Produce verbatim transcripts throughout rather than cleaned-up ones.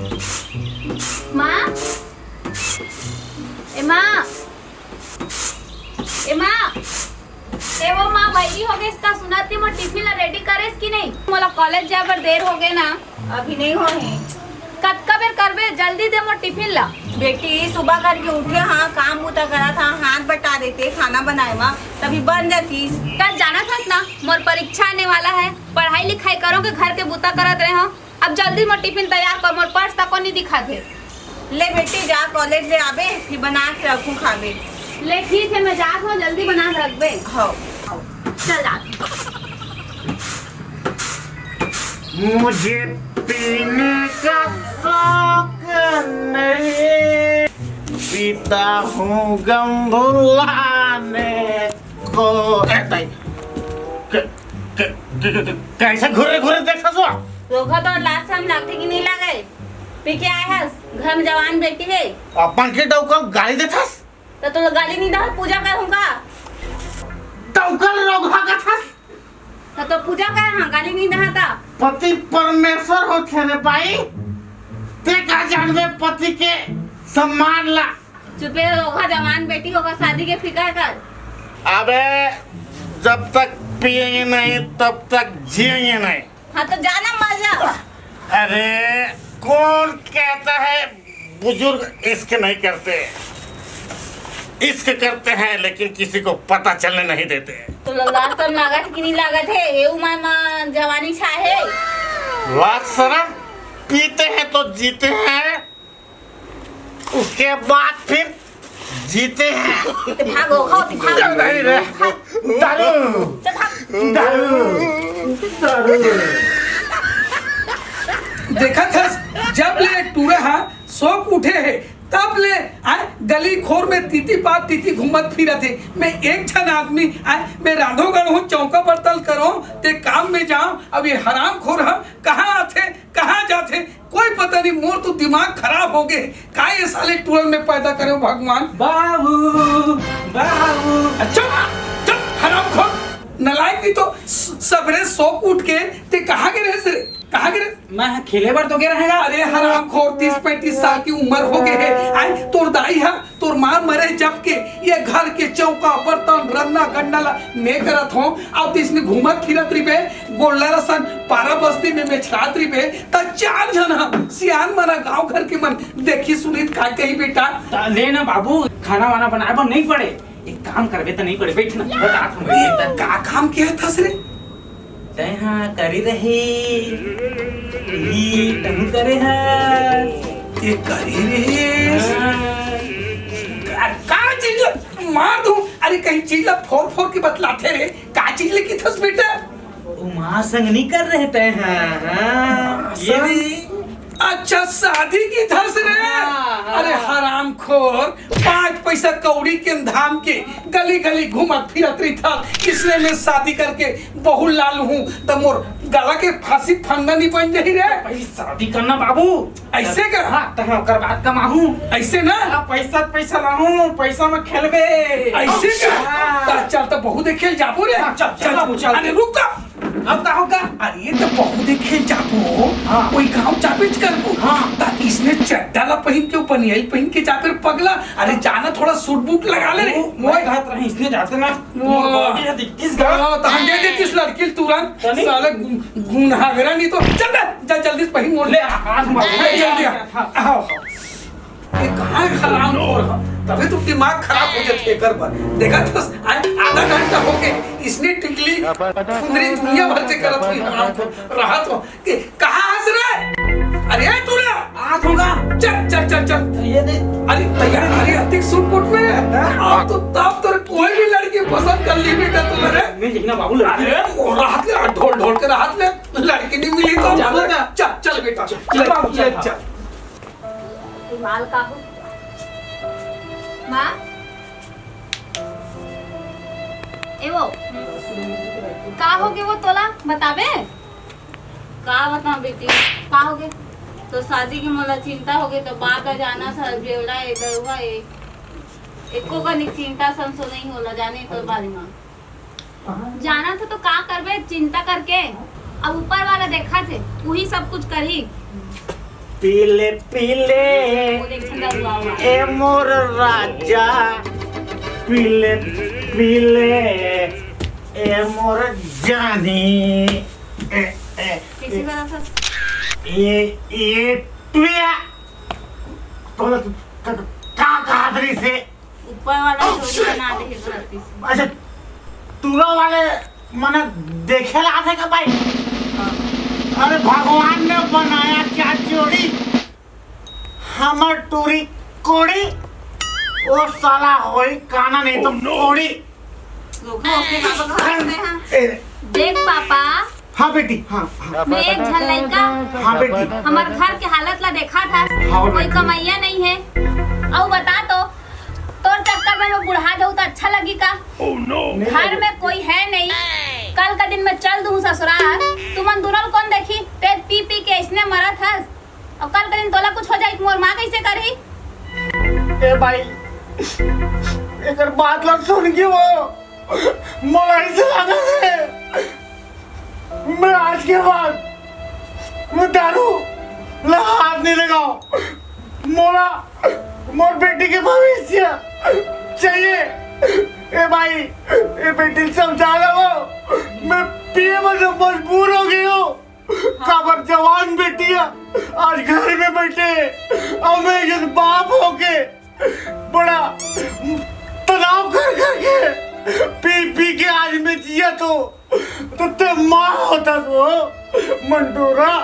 माँ, ए माँ, ए माँ, ए वो माँ, बइरी हो गइस का? सुनत नहीं, मोर टिफिन ला रेडी करेस कि नहीं? मोला कॉलेज जाए बर देर हो गए ना। अभी नहीं हो हे। कतका बेर करबे, जल्दी दे मोर टिफिन ला। बेटी, सुबह करके उठे हाँ, काम बूता करा था, हाथ बटा देते खाना बनाए मा, तभी बन जातीस। त जानत हस ना, मोर परीक्षा आने वाला है, पढ़ाई लिखाई करो के घर के बूता करत रहे हो। अब जल्दी मोर टिफिन तैयार कर, मोर पर्स तको नहीं दिखाते। ले बेटी, जा कॉलेज ले आबे, फिर बना के रखूं खाबे। ले ठीक है, मैं जात हूँ, जल्दी बना के रखबे। हाँ। चल जात हूँ। मुझे पीने का शौक नहीं, पीता हूँ गम भुलाने को। ए, ताई, क-, क-, क-, क-, क-, कैसे घुरे घुरे देखा सो? धोखा तो लाज शरम लागथे कि नहीं लागे? पी के आए हस, घर में जवान बेटी है। अपन के डौका गाली देथस? त तोला गाली नहीं दहा, पूजा कर हूँ का? डौका रोगहा कथस? त तो पूजा कर, हाँ, गाली नहीं दहा ता। पति परमेश्वर होथे रे बाई, ते का जानबे पति के सम्मान ला? चुपे रहो, ओहा जवान बेटी होगा, शादी के फिकर कर। अबे, जब तक पिएंगे नहीं, तब तक जिएंगे नहीं। हाँ, तो जाना मर जा। अरे, कौन कहता है बुजुर्ग इश्क नहीं करते? इश्क करते हैं, लेकिन किसी को पता चलने नहीं देते। तो लाज शरम लागत कि नहीं लागत है? ये उम्र में जवानी छा है। लाज शरम, पीते हैं तो जीते हैं, उसके बाद फिर जीते हैं। ते भागो, खाओ, ते भागो। नहीं रे, दारू, चल भाग। दारू, दारू। देखत हस, जब ले टूरा हा सोक उठे हे, तब ले आए गली खोर में तीती पात तीती घूमत फिरत हे। मैं एक झन आदमी आए, मैं रांधो गढ़ो, चौका बर्तन करो, ते काम में जाओ। अब ये हरामखोर ह कहाँ आथे, कहाँ जाथे, कोई पता नहीं। मोर तो दिमाग खराब हो गए। का ये साले टूरन में पैदा करे हो भगवान? बाबू, बाबू। चुप, चुप, हरामखोर, नालायक। नहीं तो स-, सबरे सोक उठ के ते कहाँ गे रहे से? कहाँ गे रहे? मैं खेले बर तो गे रहेगा। अरे हरामखोर, तीस पैंतीस साल की उम्र हो गए है। आई तोर दाई हा, तोर माँ मरे जब के ये घर के चौका, बर्तन, रन्ना गन्ना ला मैं करत हूँ। अब तो इसने घूमत फिरत रहिबे, गोल्लर असन पारा बस्ती में मेछरात रहिबे, त चार झन ह सियान मन ह गाँव घर के मन देखी सुनित का कही बेटा। त ले ना बाबू, खाना वाना बनाए बर नहीं पड़े। एक काम करबे त नहीं पड़े, बैठ ना, बतात हूँ, ए, बैठ ना। का काम किया था रे? तैं हा करी रही, ई तहूँ करे हा। ये करी रही। हाँ। का, का चीज ला मार दूं? अरे कहीं चीज ला फोर फोर के बतलाथे रे। का चीज ले की थस बेटा? वो माँ संग नहीं कर रहे तैं हा, हाँ। माँ ये संग? नहीं। अच्छा, शादी की थस रे? हाँ, हाँ। अरे हरामखोर, पाँच पैसा कौड़ी के धाम के गली गली घूमत फिरत रही था, इसलिए मैं शादी करके बहू लाल हूँ, त मोर गला के फांसी फंदा नहीं बन जाही रे। भाई शादी करना बाबू। ऐसे कर। हाँ, त हाँ, ओकर बाद कमाहूँ। ऐसे ना? हाँ, पैसा, पैसा लाहूँ, पैसा में खेलबे। ऐसे कर। हाँ। त चल, त बहू देखे जाबो रे। हाँ, चल, चल बाबू, चल। अरे रुक जा। अब का होगा? अरे त बहू देखे जाबो। हाँ। कोई गाँव जाबेच करबो। हाँ। त इसने चड्डा ला पहन के, बनियाई पहन के जाबे रे पगला। अरे जाना, थोड़ा सूट बूट लगा ले रे। वो, मोए मैं कहत रही, इसने जाते ना। वो। मोर बॉडी है, दिखतीस का? हाँ, त हम दे देतीस लड़की ल तुरंत। चली। साले गुन-, गुनहागरा नहीं तो। चल बे, जा जल्दी से पहन मोर। ले, आज मार। ले, जल्दी आ। हाँ। आओ। ये कहाँ है हरामखोर? तभी तो दिमाग खराब हो जाते एकर बर। देखा तो आज आधा घंटा हो गए, इसने टिकली फुंदरी दुनिया भर से करत हुई हरामखोर। रहा तो कि कहाँ हंस रहा है? अरे ए टूरा, आज होगा। चल, चल, चल, चल। ये देख। अरे तैयार, अरे अधिक सूट बूट में है। हाँ। अब तो, तब तो कोई भी लड़की पसंद कर ली बेटा तुम्हारे। मैं यही ना बाबू लड़की। अरे वो राहत ले, ढोल ढोल के राहत ले, लड़की नहीं मिली तो। चल, चल। चल, चल बेटा, चल, चल बाबू, चल, चल। चल। माल का हो? माँ, ए वो, का हो गे वो तोला बताबे? का बताऊं बेटी? का हो गे? तो शादी के मोला चिंता हो गे, तो बाप ला जाना था, बेवड़ा ए, दरुहा ए, एको कनिक चिंता संसो नहीं होला, जाने तो बारे में। जाना था तो का करबे चिंता करके? अब ऊपर वाला देखा थे, वही सब कुछ करही। पीले पीले ए मोर राजा, पीले पीले ए मोर जानी। ए, ए, कैसे बना था? ये ये पिया तो का का का से ऊपर वाला जोड़ी बना दे है गलती से। अच्छा, तूरा वाले मने देखे ला आथे का भाई? अरे भगवान ने बनाया क्या जोड़ी? हमर टूरी कोड़ी, वो साला होई काना नहीं तो कोड़ी। लोग उसके बाबा को हंसते हैं। ए, देख पापा, हाँ बेटी, हाँ, हाँ। मैं एक झन लइका हाँ बेटी। हमर घर के हालत ला देखा था, हाँ कोई बेटी। कमैया नहीं है। अउ बता तो, तोर चक्कर में मैं बुढ़ा जाऊँ तो अच्छा लगी का? नहीं घर लगी। में कोई है नहीं, कल का दिन मैं चल दूँ ससुराल, तुमन दोनों ल कौन देखी? ते पी पी के इसने मरत हस, अब कल का दिन तोला कुछ हो जाए तो मोर माँ कैसे करही? ए भाई, एकर बात ला सुन के वो मोला ऐसे लागत है, मैं आज के बाद मैं दारू ला हाथ नहीं लगाओ। मोला मोर बेटी के भविष्य चाहिए। ए भाई, ए बेटी समझा ला वो, मैं पिए में तो मजबूर हो गई हूँ। काबर जवान बेटी है, आज घर में बैठे, अब मैं एक बाप होके बड़ा तनाव कर करके पी पी के आज मैं जिया तो, तो ते माँ होता तो मंटूरा,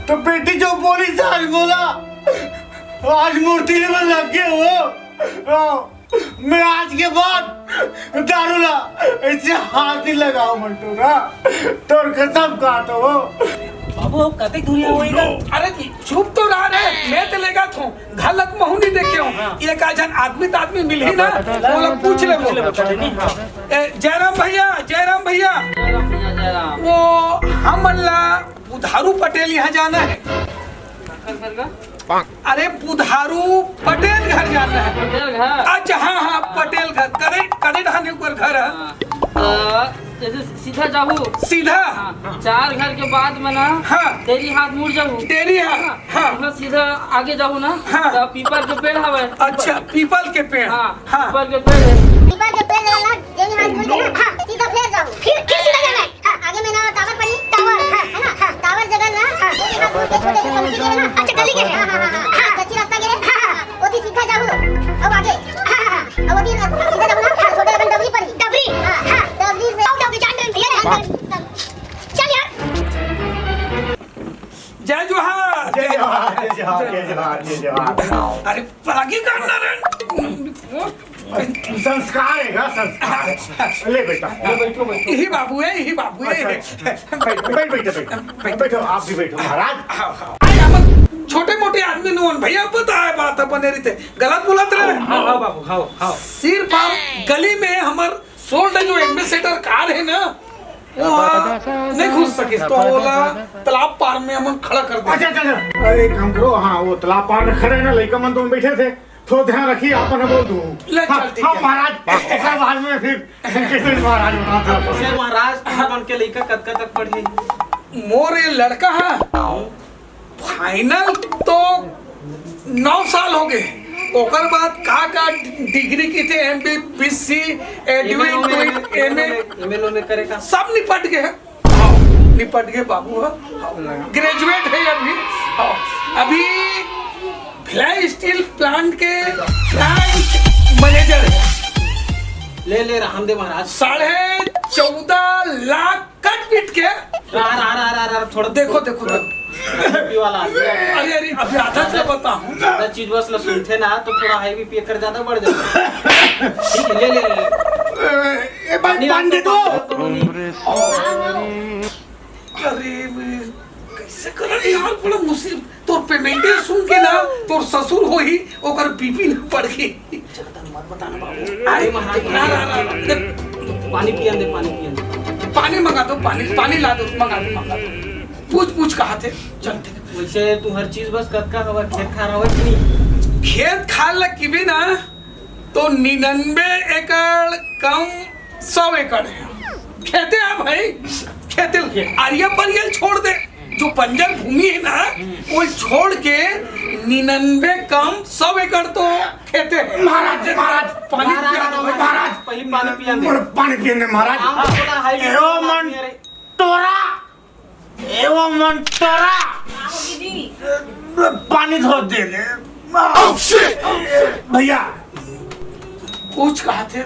तो बेटी जो बोली आज बोला, आज मूर्ति में लग गए हो। हाँ। मैं आज के बाद दारू ला ऐसे हाथ नहीं लगाओ मंटूरा, तोर कसम खाता हूँ। बाबू, अब कतेक दूरिया होएगा? अरे चुप तो रह रे, मैं तो लेगा थू, घर लग महू नहीं देखे हूँ। हाँ। एक आध जन आदमी तो आदमी मिलही ना, वो लोग पूछ ले, पूछ ले, पूछ ले, नहीं, हाँ। ए, जयराम भैया, जयराम भैया। जयराम भैया, जयराम। वो हमन ला बुधारू पटेल यहाँ जाना है। घर का? अरे, बुधारू पटेल घर जाना है। पटेल घर? अच्छा, हाँ, हाँ, पटेल घर। करे, करे ढाने ऊपर घर है। हाँ। अ, जैसे सीधा जाहू। सीधा? हाँ, चार घर के बाद में ना, हाँ। तेरी हाथ मुड़ जाहू। तेरी हाथ, हाँ। हाँ। वहाँ सीधा आगे जाहू ना, हाँ। तो पीपल के पेड़ हवे। अच्छा, पीपल के पेड़। हाँ, हाँ। पीपल के पेड़ है। पीपल के पेड़ वाला, तेरी हाथ मुड़ जाहू। हाँ, सीधा फिर जाहू। फिर, फिर सीधा जाना है। हाँ, आगे में ना टावर पड़ी, टावर, हाँ, है ना? हाँ, टावर जगह ना, हाँ, वो देखा, वो छोटे से समस्या के ना, अच्छा, गली के है। हाँ, हाँ, हाँ, हाँ, हाँ, कच्ची रास्ता के है। हाँ, हाँ, हाँ, वो भी सीधा जाओ, अब आगे। हाँ, हाँ, हाँ, अब वो भी सीधा जाओ ना, हाँ, छोटे अपन डबरी पड़ी, डबरी। हाँ, हाँ, डबरी से, आओ, डबरी, जान दे, भैया, जान दे। चल यार। जय जोहार। जय जोहार, जय जोहार, जय जोहार, जय जोहार। अरे, परागी का नारायण। संस्कार है ना, संस्कार। ले बेटा। ले, बैठो, बैठो। यही बाबू है, यही बाबू है। अच्छा, अच्छा। बैठ, बैठ, बैठ, बैठ। बैठ। बैठो, आप भी बैठो, महाराज। हाँ, हाँ। अरे, अपन छोटे मोटे आदमी नुअन भैया, पता है बात अपन रीते। गलत बोलत रहे। हाँ, हाँ, बाबू, हाँ, हाँ। सिर्फ आप गली में हमर सोल्ड जो एम्बेसडर कार है ना, वो वहाँ नहीं घुस सकिस, तो ओला तालाब पार में हमन खड़ा कर दे। अच्छा, अच्छा, अच्छा। अरे, एक काम करो, हाँ, वो तालाब पार में खड़े हैं ना, लइका मन तो बैठे थे, थोड़ा ध्यान रखिए, आप ना बोल दूँ। ले, हाँ, चल, ठीक हाँ, है। महाराज, ओकर बाद में फिर कृष्ण महाराज बता दो। से महाराज, तुम मन के लइका कतका तक पढ़े? मोर ये लड़का है, फाइनल तो नौ साल हो गए, ओकर बाद का का डिग्री की थे, एम बी बी सी, एडुएट, M A, M A, M A, M A करे का? सब निपट गए। हाँ, निपट गए बाबू, हाँ। ग्रेजुएट है अभी। हाँ, अभी भिलाई स्टील प्लांट के प्लांट मैनेजर है। ले, ले, रहन दे महाराज। साढ़े चौदह लाख कट पीट के। रहा, रहा, रहा, रहा, रहा, थोड़ा देखो, देखो, देखो। बीपी वाला आदमी है। अरे, अरे, अभी आधा से बताऊं। ज्यादा चीज बस ला सुनते ना, तो थोड़ा हाई बीपी कर ज्यादा बढ़ जाता है। ठीक है, ले, ले, ले, ले। ए, ए, पानी पानी दे दो। करो नहीं। अरे, मैं कैसे करा यार, बड़ा मुसीबत। तोर पेमेंट सुन के ना, तोर ससुर होही, ओकर बीपी न बढ़ गई। ज्यादा मत बताना बाबू। अरे महाराज, ना, ना, ना, ना। पानी पियन दे, पानी पियन दे। पानी मंगा दो, पानी, पानी ला दो, मंगा दो, मंगा दो। पूछ, पूछ कहाँ थे? चल, ठीक है। वैसे तू हर चीज बस कतका हवा, खेत खार हवा कि नहीं? खेत खार ला किबे ना, तो निन्यानवे एकड़ कम सौ एकड़ है। खेते है भाई, खेते। आरिया परियल छोड़ दे। जो बंजर भूमि है ना, वो छोड़ के निन्यानवे कम सौ एकड़ तो खेते हैं। महाराज, महाराज, पानी पिया दो भाई। महाराज, पहले पानी पिया दे। मोर पानी पिया दे, महाराज। एवो मन टोरा, एवो मन टोरा। पानी धो दे ले। भैया, कुछ कहा थे?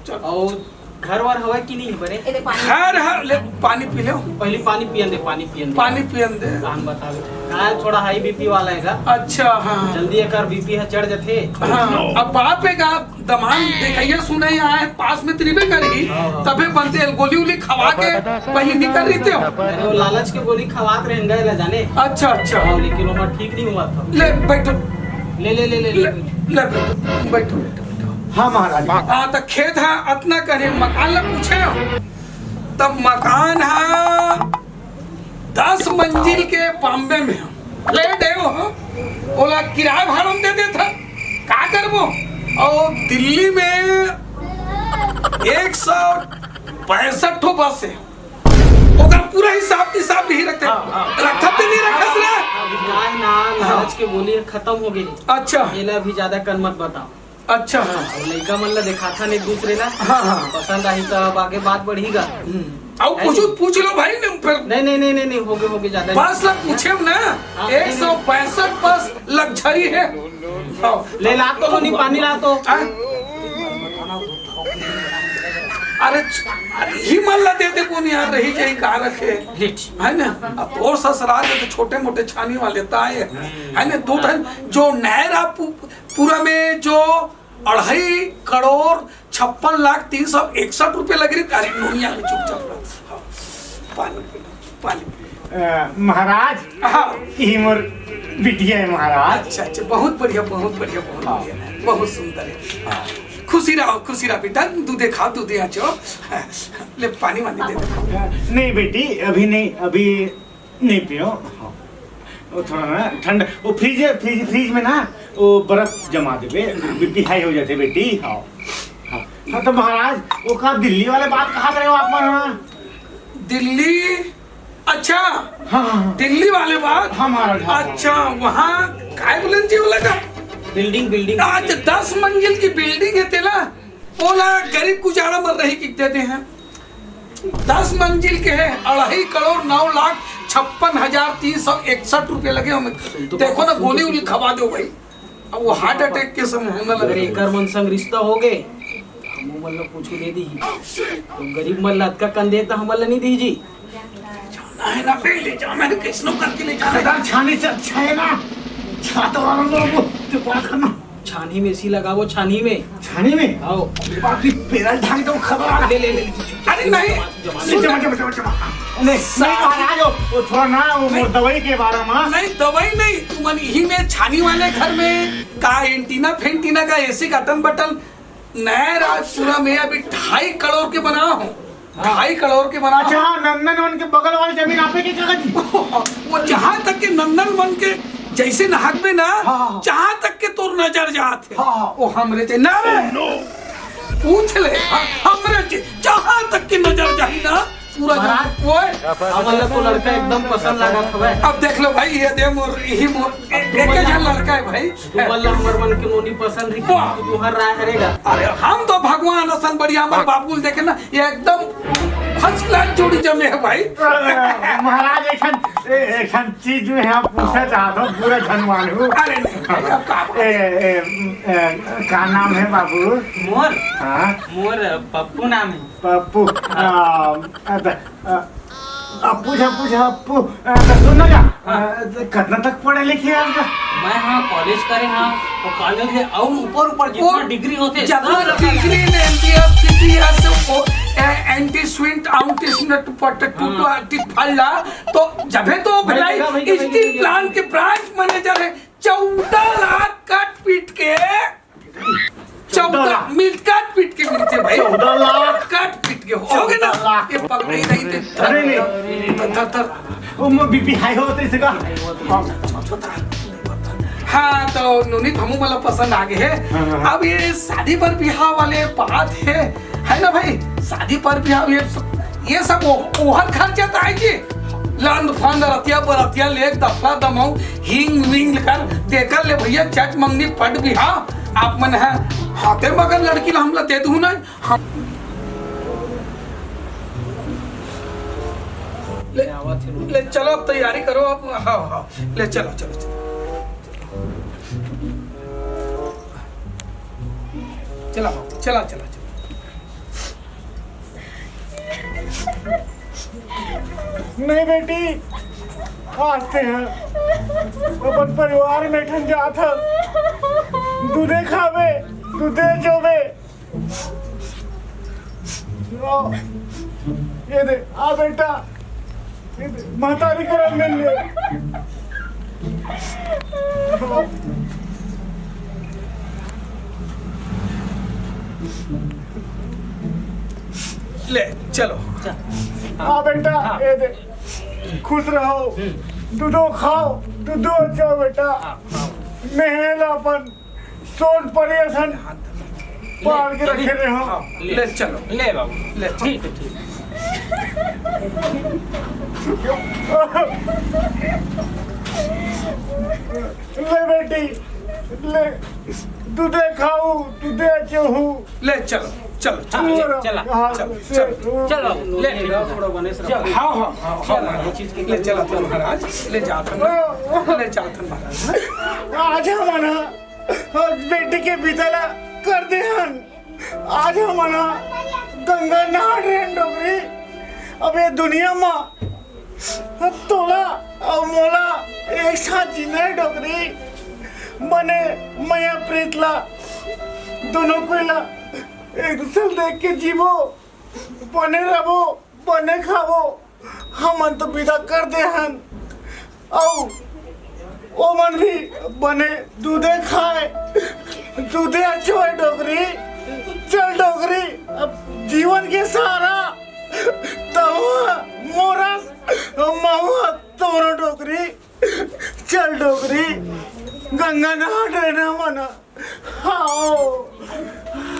चल। और घर वर हवय कि नहीं बने? ए दे पानी। घर हर ले, पानी पी ले। पहले पानी पियन दे, पानी पियन दे। पानी पियन दे। काम बतावे। हाँ, थोड़ा हाई बीपी वाला है का? अच्छा, हाँ। जल्दी एकर बीपी है चढ़ जथे। हाँ, अब बाप है का, दमान देखैया सुनैया आए, पास में त्रिबे करही, हाँ, हाँ। तबे बनते गोली उली खवा के वही निकल रही थे। अरे, वो लालच के गोली खवात रहे, गए ला जाने। अच्छा, अच्छा। हाँ, लेकिन वो ठीक नहीं हुआ था। ले, बैठो। ले, ले, ले, ले, ले। ले, बैठो, बैठो, बैठो, बैठो। हाँ, महाराज। हाँ, तो खेत है, अतना करे, मकान ला पूछे हो। तब मकान है दस मंजिल के बॉम्बे में, फ्लैट है वो, ओला किराया भाड़ा में दे देता, का करबो? और दिल्ली में एक सौ पैंसठ ठो बस है, ओकर पूरा हिसाब किताब नहीं रखते। हाँ, हाँ। रखत ते नहीं रखत रे। अभी काय ना, हाँ। लालच के गोली खत्म हो गई। अच्छा। एला भी ज्यादा कन मत बताओ। अच्छा, हाँ। और लइका मन ला देखाथन एक दूसरे ला। हाँ, हाँ। पसंद आही त अब आगे बात बढ़ीगा। हम्म। अउ है कुछ नहीं? पूछ लो भाई, न फिर। नहीं, नहीं, नहीं, नहीं, नहीं, होगे, होगे, ज्यादा बस नहीं। ला पूछे ना, हाँ, एक सौ पैंसठ बस लग्जरी है। हाँ। ले ला तो, नहीं, पानी ला तो। हाँ? अरे, अरे, ही मन ला दे दे, कोन यार रही जाई, का रखे? ले ठीक। है ना? अब तोर ससुराल में तो छोटे मोटे छानी वाले ताए, है ना? दो ठन जो नहर आप पू-, पूरा में जो अढ़ाई करोड़ छप्पन लाख तीन सौ इकसठ रुपये लग रही। अरे, नोनिया में चुपचाप रहो। हाँ, पानी पी लो, पानी पी लो। अ, महाराज, हाँ। ई मोर बिटिया है महाराज। अच्छा, अच्छा, बहुत बढ़िया, बहुत बढ़िया, बहुत हाँ। बढ़िया, बहुत सुंदर है। हाँ। खुशी रहो, खुशी रहो बेटा, दूधे खाओ, दूधे आचो। ले, पानी वानी दे दे। नहीं बेटी, अभी नहीं, अभी नहीं पियो। हाँ। वो थोड़ा ना ठंड, वो फ्रिज है, फ्रिज, फ्रिज में ना वो बर्फ जमा देबे, बीपी हाई हो जाते बेटी। हाँ। हाँ। हाँ, तो महाराज, वो का दिल्ली वाले बात कहा करे हो आप मन? दिल्ली? अच्छा, हाँ, हाँ, हाँ। दिल्ली वाले बात? हाँ, महाराज, हाँ, हाँ। अच्छा, वहाँ काय बोलन जी वो लगा? Building, building. आज दस मंजिल की बिल्डिंग है तेला, ओला गरीब गुजारा मर रही कि देते हैं। दस मंजिल के है, अढ़ाई करोड़ नौ लाख छप्पन हजार तीन सौ इकसठ रुपये लगे हमें। सुन तो देखो ना, बाबू, सुन गोली तो उली सुन। खवा दो भाई। अब वो हार्ट अटैक के संभावना लग अगर रही है। एकर मन संग रिश्ता हो गए, हम मन ला कुछ दे दी। तो गरीब मन ला अतका कन दे, तो हमन ला नहीं दी जी। जाना है ना, पहले जाना है, कैसनो करके ले जाना है। सरदार, छानी से अच्छा है ना, छाता वाला लोग, तो बात करना। छानी में एसी लगावो, छानी में। छानी में? आओ। अरे बाप रे, पेरल ढाई तो खबर आ ले, ले, ले, ले। अरे नहीं। जमा, जमा, जमा, जमा, जमा। नहीं, नहीं, महाराज, वो, वो थोड़ा ना, वो नहीं। मोर दवाई के बारे में। नहीं, दवाई नहीं, तुमन इही में छानी वाले घर में का एंटीना फेंटीना का एसी का अटन बटन नया राजपुरा में अभी ढाई करोड़ के बना हो। हाँ। ढाई करोड़ के बना अच्छा, हो। हाँ, नंदन वन के बगल वाली जमीन आपे के कागज? वो जहाँ तक के नंदन वन के जैसे नहक में ना, हाँ, हाँ। जहाँ तक के तोर नजर जात है। हाँ, हाँ। वो हमरे जे ना रे। पूछ ले, हाँ, हमरे जे, जहाँ तक के नजर जाही ना, पूरा महाराज, जम-, ओए। हमन ला तो लड़का एकदम पसंद लागत हवय। अब देख लो भाई, ये दे मोर, यही मोर, ए-, एक ही झन लड़का है भाई। तू मन ला हमर मन के नोनी पसंद रही, वाह। तू तुहर राय हरेगा। अरे, हम तो भगवान असन बढ़िया, हमर बाबू ल देखे ना, ये एकदम first class जोड़ी जमे है भाई। अरे, महाराज, एक ठन, ए-, एक ठन चीज में हम पूछना चाहत हूँ, पूरा धनवान हूँ। अरे नहीं भाई, अब का ए, ए, ए, का नाम है बाबू? मोर? हाँ। मोर पप्पू नाम है। पप्पू, आ, आ, आ, आ, पूछा, पूछा, पू-, आ, तो सुन ना जा, आ, तो कितना तक पढ़े लिखे हैं आपका? मैं हाँ, कॉलेज करे हाँ, और कॉलेज है, और ऊपर, ऊपर जितना वो डिग्री होते, जितना सब लगा डिग्री है। ने एमबीएस, सीटीएस, वो, ए, एंटी स्विंट, आउंटी स्विंट, पट, टू, हाँ। टू, आर्टिक फल्ला, तो जबे तो भाई, भलाई भैया, भैया, स्टील भैया। प्लांट के ब्रांच मैनेजर है, चौदह लाख काट पीट के चौदह चौदह लाख। मिल, काट पीट के मिलते भाई। चौदह लाख। काट पीट के हो गए ना। चौदह लाख। ये पकड़े ही नहीं थे। अरे नहीं। धर, धर, धर। वो मो बीपी हाई होते इसे का। हाँ, तो नोनी धमू मला पसंद आ गए है। हाँ, हाँ, हाँ। अब ये शादी पर ब्याह वाले बात है, है ना भाई? शादी पर ब्याह, ये सब, ये सब ओ-, ओहर खर्चा तो आए जी। लांद फांद रतिया बरतिया ले दफला दमाऊ हिंग विंग कर तेकर ले भैया चट मंगनी पट भी हाँ। आप मन है हाथे मगन लड़की ला हमला दे दू ना। हम ले, ले चलो, अब तैयारी करो आप। हाँ हाँ, ले चलो चलो चलो। चला चला चला चला। नहीं बेटी, आज ते हैं अपन परिवार में ठन जात हन। दूधे खाबे, दूधे चोबे। आ, ये दे, आ बेटा, ये दे, महतारी करा मिल ले। ले चलो। आ बेटा, हाँ। ये दे, खुश रहो। हम्म। दूधो खाओ, दूधो चो बेटा। हाँ, हाँ। महल अपन सोन परेशान पाल के रखे रहे हो। हाँ, ले चलो। ले बाबू, ले चलो। ठीक है, ठीक। ले बेटी, ले, दूधे खाऊ, दूधे चोहू। ले चलो, चलो चलो। हाँ, ले, चला। हाँ, चलो, ले, चलो। चलो, ले, ले, ले, ले। हाँ हाँ हाँ हाँ, महाराज। ले चला तो महाराज, ले जात हन, ले जात हन महाराज। आज हमन ह बेटी के बिदा ला कर दे हन। आज हमन ह गंगा नहा रहे हन डोकरी। अब ये दुनिया म तोला अउ मोला एक साथ जीना हे डोकरी। बने मया प्रीत ला, दोनों कोई ला एक दूसरे देख के जीबो, बने रबो, बने खाबो। हमन तो बिदा कर दे हन, अउ ओमन भी बने दूधे खाए, दूधे अच्छो हे डोकरी। चल डोकरी, अब जीवन के सहारा तहुआ मोरस, महुआ तोरो डोकरी। चल डोकरी, गंगा नहा डरना मना। हाओ।